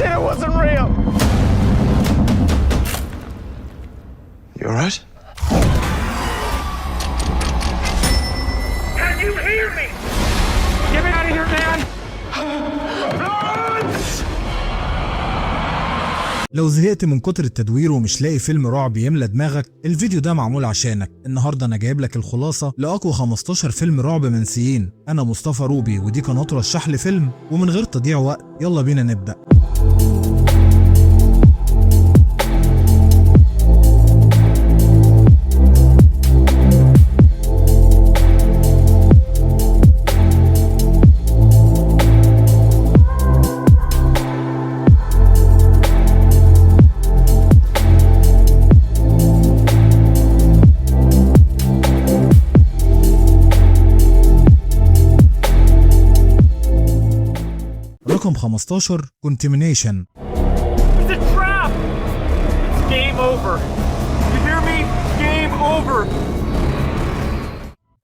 Said it wasn't real. You alright? Can you hear me? Get me out of here, man! Florence! لو زهقت من كتر التدوير ومش لاقي فيلم رعب يملى دماغك، الفيديو ده معمول عشانك. النهارده انا جايب لك الخلاصة لاقوى 15 فيلم رعب منسيين. انا مصطفى روبي ودي قناة رشح لي فيلم، ومن غير تضييع وقت يلا بينا نبدا. رقم 15، Contamination. It's a trap! It's game over. You hear me? Game over.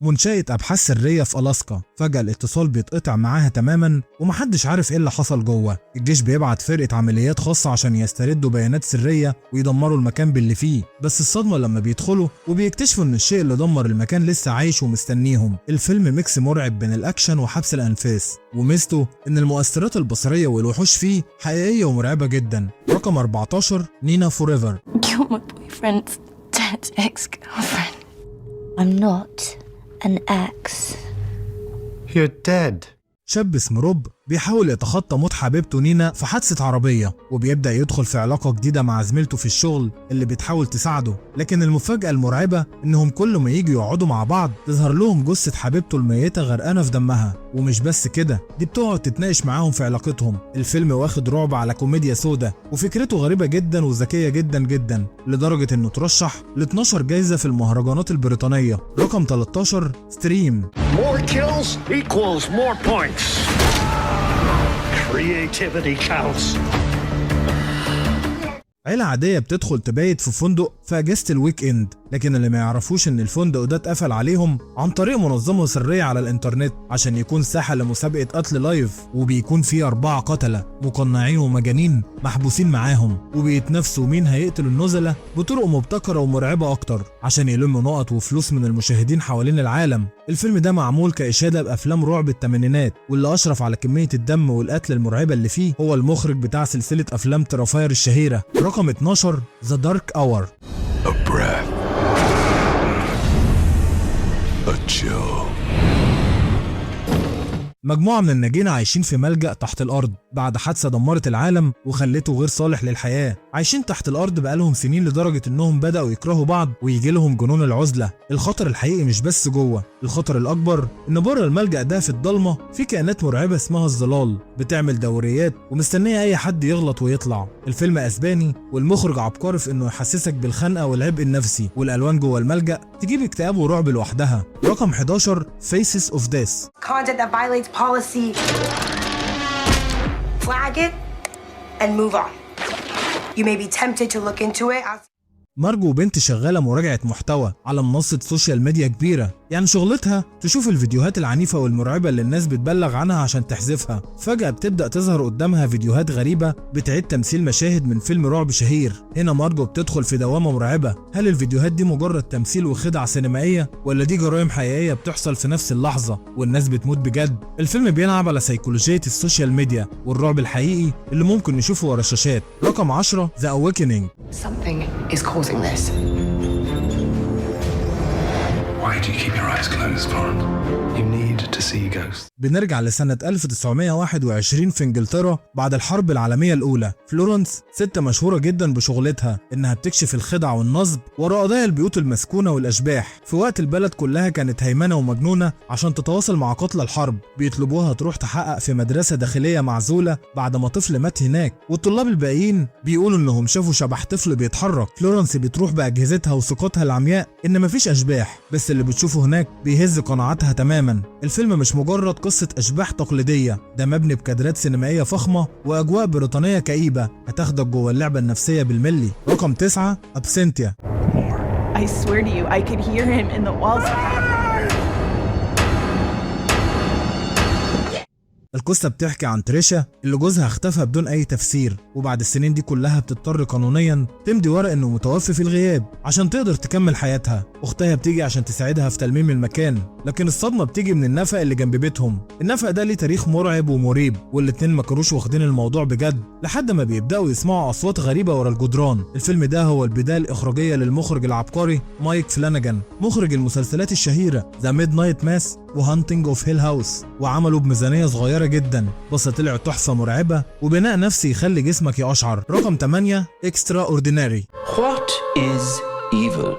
منشأة أبحاث سرية في ألاسكا، فجأة الاتصال بيتقطع معاها تماما ومحدش عارف إيه اللي حصل جوه. الجيش بيبعت فرقة عمليات خاصة عشان يستردوا بيانات سرية ويدمروا المكان باللي فيه، بس الصدمة لما بيدخلوا وبيكتشفوا إن الشيء اللي دمر المكان لسه عايش ومستنيهم. الفيلم mix مرعب بين الأكشن وحبس الأنفاس، وميزته إن المؤثرات البصرية والوحوش فيه حقيقية ومرعبة جدا. رقم 14، Nina Forever. You're my boyfriend's dead ex-girlfriend. I'm not an ex. You're dead. شاب اسمه روب بيحاول يتخطى موت حبيبته نينا في حادثة عربية، وبيبدأ يدخل في علاقة جديدة مع زميلته في الشغل اللي بتحاول تساعده، لكن المفاجأة المرعبة إنهم كل ما يجوا يقعدوا مع بعض تظهر لهم جثة حبيبته الميتة غرقانة في دمها. ومش بس كده، دي بتقعد تتناقش معاهم في علاقتهم. الفيلم واخد رعب على كوميديا سودا، وفكرته غريبة جدا وذكية جدا جدا، لدرجة إنه ترشح ل 12 جايزة في المهرجانات البريطانية. رقم 13، Stream. More kills equals more points. Creativity counts. عيلة عادية بتدخل تبيت في فندق في أجازة ال weekend، لكن اللي ما يعرفوش إن الفندق ده اتقفل عليهم عن طريق منظمة سرية على الإنترنت عشان يكون ساحة لمسابقة قتل live، وبيكون فيه 4 قتلة مقنعين ومجانين محبوسين معاهم، وبيتنافسوا مين هيقتل النزلة بطرق مبتكرة ومرعبة أكتر عشان يلموا نقط وفلوس من المشاهدين حوالين العالم. الفيلم ده معمول كإشادة بأفلام رعب الثمانينات، واللي أشرف على كمية الدم والقتل المرعبة اللي فيه هو المخرج بتاع سلسلة أفلام Terrifier الشهيرة. رقم 12، The Dark Hour. A breath. A chill. مجموعة من الناجين عايشين في ملجأ تحت الأرض بعد حادثة دمرت العالم وخلته غير صالح للحياة. عايشين تحت الأرض بقالهم سنين لدرجة إنهم بدأوا يكرهوا بعض ويجي لهم جنون العزلة. الخطر الحقيقي مش بس جوه، الخطر الأكبر إن بره الملجأ ده في الضلمة في كائنات مرعبة اسمها الظلال بتعمل دوريات ومستنية أي حد يغلط ويطلع. الفيلم أسباني والمخرج عبقري في إنه يحسسك بالخنقة والعبء النفسي، والألوان جوه الملجأ تجيب اكتئاب ورعب لوحدها. رقم 11، Faces of Death. Content that violates policy, flag it and move on. You may be tempted to look into it. مارجو بنت شغالة مراجعة محتوى على منصة social media كبيرة، يعني شغلتها تشوف الفيديوهات العنيفة والمرعبة اللي الناس بتبلغ عنها عشان تحذفها. فجأة بتبدأ تظهر قدامها فيديوهات غريبة بتعيد تمثيل مشاهد من فيلم رعب شهير. هنا مارجو بتدخل في دوامة مرعبة، هل الفيديوهات دي مجرد تمثيل وخدع سينمائية ولا دي جرائم حقيقية بتحصل في نفس اللحظة والناس بتموت بجد؟ الفيلم بيلعب على سيكولوجية ال social media والرعب الحقيقي اللي ممكن نشوفه ورا الشاشات. رقم 10، The Awakening. Something is causing this. Why do you keep your eyes closed, Florence? You need to see ghosts. بنرجع لسنة 1921 في انجلترا بعد الحرب العالمية الأولى. فلورنس ست مشهورة جدا بشغلتها إنها بتكشف الخدع والنصب وراء قضايا البيوت المسكونة والأشباح، في وقت البلد كلها كانت هيمنة ومجنونة عشان تتواصل مع قتلى الحرب. بيطلبوها تروح تحقق في مدرسة داخلية معزولة بعد ما طفل مات هناك، والطلاب الباقيين بيقولوا إنهم شافوا شبح طفل بيتحرك. فلورنس بتروح بأجهزتها وثقتها العمياء إن مفيش أشباح، بس اللي بتشوفه هناك بيهز قناعاتها تماما. الفيلم مش مجرد قصة أشباح تقليدية، ده مبني بكادرات سينمائية فخمة وأجواء بريطانية كئيبة هتاخدك جوه اللعبة النفسية بالملي. رقم 9، Absentia. I swear to you, I could hear him in the walls. القصة بتحكي عن تريشا اللي جوزها اختفى بدون أي تفسير، وبعد السنين دي كلها بتضطر قانونيا تمضي ورق إنه متوفي في الغياب عشان تقدر تكمل حياتها. أختها بتيجي عشان تساعدها في تلميم المكان، لكن الصدمة بتيجي من النفق اللي جنب بيتهم. النفق ده ليه تاريخ مرعب ومريب، والاتنين ما كانوش واخدين الموضوع بجد لحد ما بيبدأوا يسمعوا أصوات غريبة ورا الجدران. الفيلم ده هو البداية الإخراجية للمخرج العبقري مايك فلانجان، مخرج المسلسلات الشهيرة The Midnight Mass و Haunting of Hill House، وعمله بميزانية صغيرة جدا بس طلع تحفة مرعبة وبناء نفسي يخلي جسمك يقشعر. رقم 8 Extraordinary. What is evil?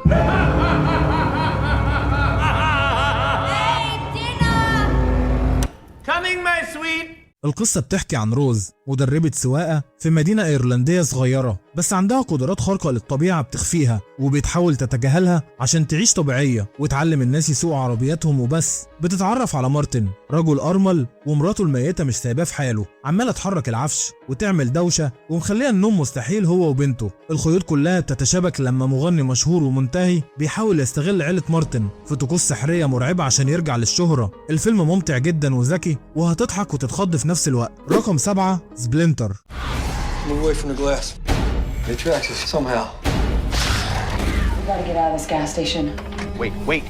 Coming, my sweet! القصة بتحكي عن روز، مدربة سواقة في مدينة إيرلندية صغيرة، بس عندها قدرات خارقة للطبيعة بتخفيها وبتحاول تتجاهلها عشان تعيش طبيعية وتعلم الناس يسوقوا عربياتهم وبس. بتتعرف على مارتن، رجل أرمل ومراته الميتة مش سايباه في حاله، عمالة تحرك العفش وتعمل دوشة ومخليها النوم مستحيل هو وبنته. الخيوط كلها بتتشابك لما مغني مشهور ومنتهي بيحاول يستغل عيلة مارتن في طقوس سحرية مرعبة عشان يرجع للشهرة. الفيلم ممتع جدا وذكي وهتضحك وتتخض في نفس الوقت. رقم 7 Splinter. Move away from the glass. It attracts us somehow. We gotta get out of this gas station. Wait, wait.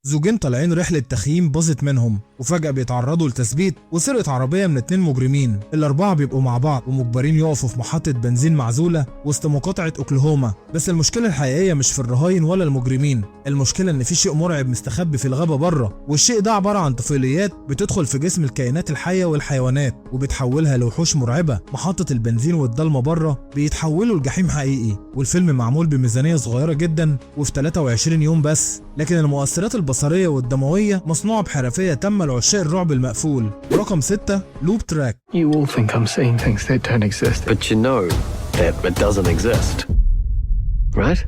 زوجين طالعين رحلة تخييم باظت منهم، وفجأة بيتعرضوا لتثبيت وسرقة عربية من 2 مجرمين. الأربعة بيبقوا مع بعض ومجبرين يقفوا في محطة بنزين معزولة وسط مقاطعة أوكلاهوما. بس المشكلة الحقيقية مش في الرهاين ولا المجرمين، المشكلة إن في شيء مرعب مستخبي في الغابة بره، والشيء ده عبارة عن طفيليات بتدخل في جسم الكائنات الحية والحيوانات وبتحولها لوحوش مرعبة. محطة البنزين والضلمة بره بيتحولوا لجحيم حقيقي. والفيلم معمول بميزانية صغيرة جدا وفي 23 يوم بس، لكن المؤثرات البصرية والدموية مصنوعة بحرفية تامة لعشاق الرعب المقفول. رقم 6 Loop Track. You all think I'm seeing things that don't exist. But you know that it doesn't exist. Right?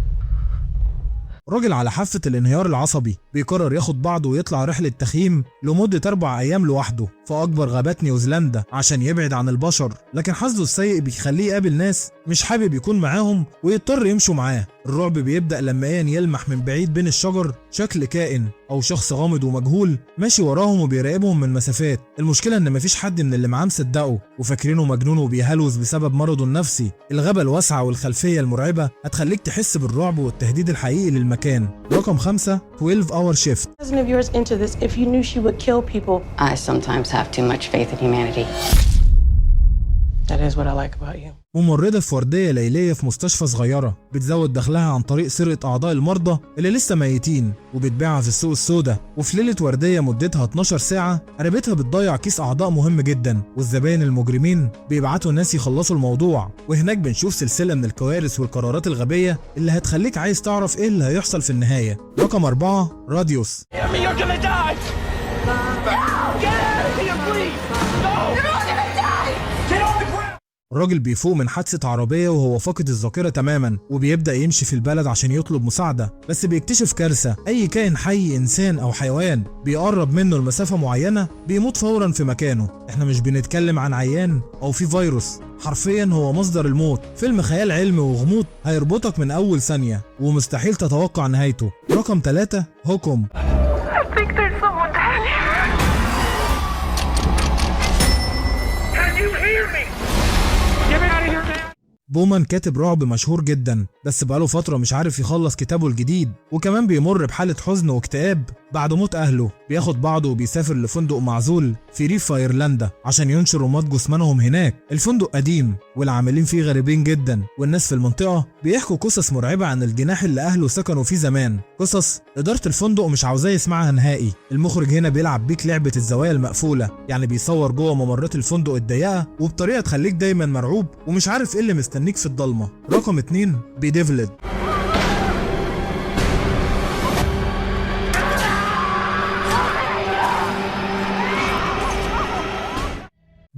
راجل على حافة الانهيار العصبي بيقرر ياخد بعضه ويطلع رحلة تخييم لمدة 4 أيام لوحده في أكبر غابات نيوزيلندا عشان يبعد عن البشر، لكن حظه السيء بيخليه يقابل ناس مش حابب يكون معاهم ويضطر يمشوا معاه. الرعب بيبدأ لما إيان يلمح من بعيد بين الشجر شكل كائن أو شخص غامض ومجهول ماشي وراهم وبيراقبهم من مسافات. المشكلة إن مفيش حد من اللي معاه مصدقه وفاكرينه مجنون وبيهلوس بسبب مرضه النفسي. الغابة الواسعة والخلفية المرعبة هتخليك تحس بالرعب والتهديد الحقيقي للمكان. رقم 5 12 Hour Shift. Cousin of yours into this if you knew she would kill people. I sometimes have too much faith in humanity. That is what I like about you. ممرضة في وردية ليلية في مستشفى صغيرة بتزود دخلها عن طريق سرقة أعضاء المرضى اللي لسه ميتين وبتبيعها في السوق السوداء. وفي ليلة وردية مدتها 12 ساعة قريبتها بتضيع كيس أعضاء مهم جدا، والزباين المجرمين بيبعتوا ناس يخلصوا الموضوع. وهناك بنشوف سلسلة من الكوارث والقرارات الغبية اللي هتخليك عايز تعرف إيه اللي هيحصل في النهاية. رقم 4 Radius. You're gonna die! Get out of here, please! No! You're all gonna die! Get on the ground! الراجل بيفوق من حادثة عربية وهو فاقد الذاكرة تماما، وبيبدأ يمشي في البلد عشان يطلب مساعدة، بس بيكتشف كارثة. أي كائن حي إنسان أو حيوان بيقرب منه لمسافة معينة بيموت فورا في مكانه. احنا مش بنتكلم عن عيان أو في فيروس، حرفيا هو مصدر الموت. فيلم خيال علمي وغموض هيربطك من أول ثانية ومستحيل تتوقع نهايته. رقم 3 Hokum. I think there's someone down here. Can you hear me? Get me out of here, man! بومان كاتب رعب مشهور جدا، بس بقاله فترة مش عارف يخلص كتابه الجديد، وكمان بيمر بحالة حزن واكتئاب بعد موت أهله. بياخد بعضه وبيسافر لفندق معزول في ريف ايرلندا عشان ينشر رماد جثمانهم هناك. الفندق قديم والعاملين فيه غريبين جدا، والناس في المنطقة بيحكوا قصص مرعبة عن الجناح اللي أهله سكنوا فيه زمان، قصص إدارة الفندق مش عاوزاه يسمعها نهائي. المخرج هنا بيلعب بيك لعبة الزوايا المقفولة، يعني بيصور جوه ممرات الفندق الضيقة وبطريقة تخليك دايما مرعوب ومش عارف ايه اللي مستنيك في الضلمة. رقم 2 Bedeviled.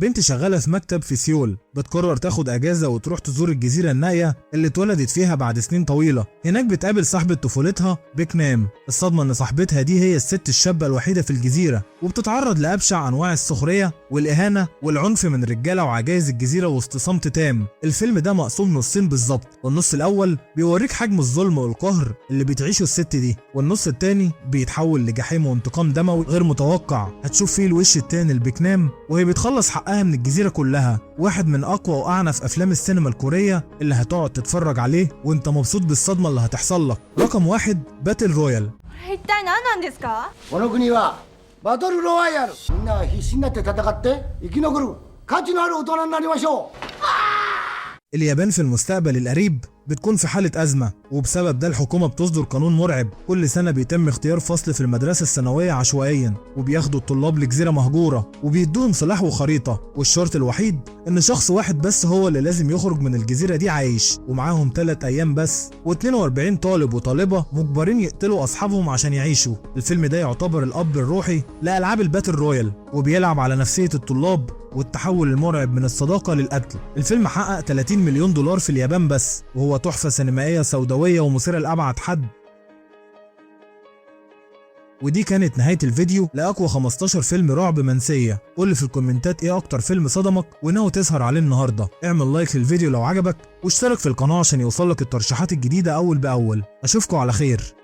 بنت شغالة في مكتب في سيول بتقرر تاخد اجازة وتروح تزور الجزيرة النائية اللي اتولدت فيها بعد سنين طويلة. هناك بتقابل صاحبة طفولتها بيكنام. الصدمة ان صاحبتها دي هي الست الشابة الوحيدة في الجزيرة، وبتتعرض لأبشع أنواع السخرية والإهانة والعنف من رجالة وعجايز الجزيرة وسط صمت تام. الفيلم ده مقسوم نصين بالظبط، والنص الأول بيوريك حجم الظلم والقهر اللي بتعيشه الست دي، والنص التاني بيتحول لجحيم وانتقام دموي غير متوقع. هتشوف فيه الوش التاني لبيكنام وهي بتخلص حقها من الجزيرة كلها. واحد من أقوى وأعنف أفلام السينما الكورية اللي هتقعد تتفرج عليه وانت مبسوط بالصدمة اللي هتحصل لك. رقم 1، Battle Royale. 一体何なんですか？ この国はバトルロワイヤル。みんなは必死になって戦って生き残る価値のある大人になりましょう。 اليابان في المستقبل القريب بتكون في حالة أزمة، وبسبب ده الحكومة بتصدر قانون مرعب. كل سنة بيتم اختيار فصل في المدرسة الثانوية عشوائيا، وبياخدوا الطلاب لجزيرة مهجورة وبيدوهم سلاح وخريطة، والشرط الوحيد إن شخص واحد بس هو اللي لازم يخرج من الجزيرة دي عايش، ومعاهم 3 أيام بس، و42 طالب وطالبة مجبرين يقتلوا أصحابهم عشان يعيشوا. الفيلم ده يعتبر الأب الروحي لألعاب ال battle royale، وبيلعب على نفسية الطلاب والتحول المرعب من الصداقة للقتل. الفيلم حقق 30 مليون دولار في اليابان بس، وهو تحفة سينمائية سوداوية ومثيرة لأبعد حد. ودي كانت نهاية الفيديو لأقوى 15 فيلم رعب منسية. قول لي في الكومنتات ايه أكتر فيلم صدمك وناوي تسهر عليه النهاردة. اعمل like للفيديو لو عجبك، واشترك في القناة عشان يوصلك الترشيحات الجديدة أول بأول. أشوفكوا على خير.